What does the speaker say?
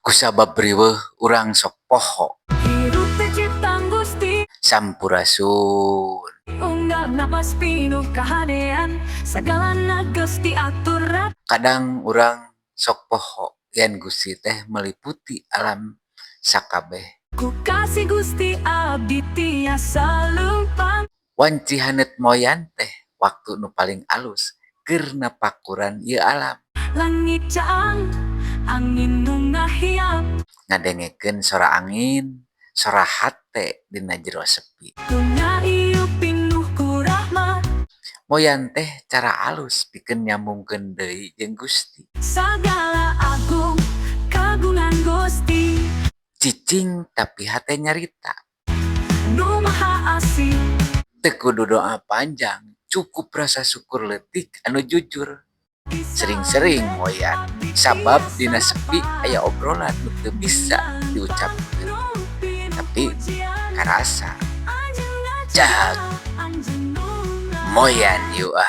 Kusabab riweuh urang sok poho. Hirup teh ciptaan Gusti. Sampurasun. Unggal napas pinuh kahadean. Sagalana geus diatur. Kadang urang sok poho yen Gusti teh meliputi alam sakabeh. Ku kasih Gusti abdi tiasa leumpang. Wanci haneut moyan teh waktu nu paling alus keur napakuran ieu alam. Langit caang, angin nu ngahiap. Ngadengekeun sora angin, sora hate dina jero sepi. Dunya ieu pinuh ku rahmat. Moyan teh cara alus pikeun nyambungkeun deui jeung Gusti. Sagala agung kagungan Gusti. Cicing tapi hate nyarita. Nu Maha Asih. Teu kudu doa panjang, cukup rasa syukur leutik anu jujur. Sering-sering moyan, sabab dina sepi aya obrolan nu teu bisa diucapkeun. Tapi karasa. Jag. Moyan yuk ah.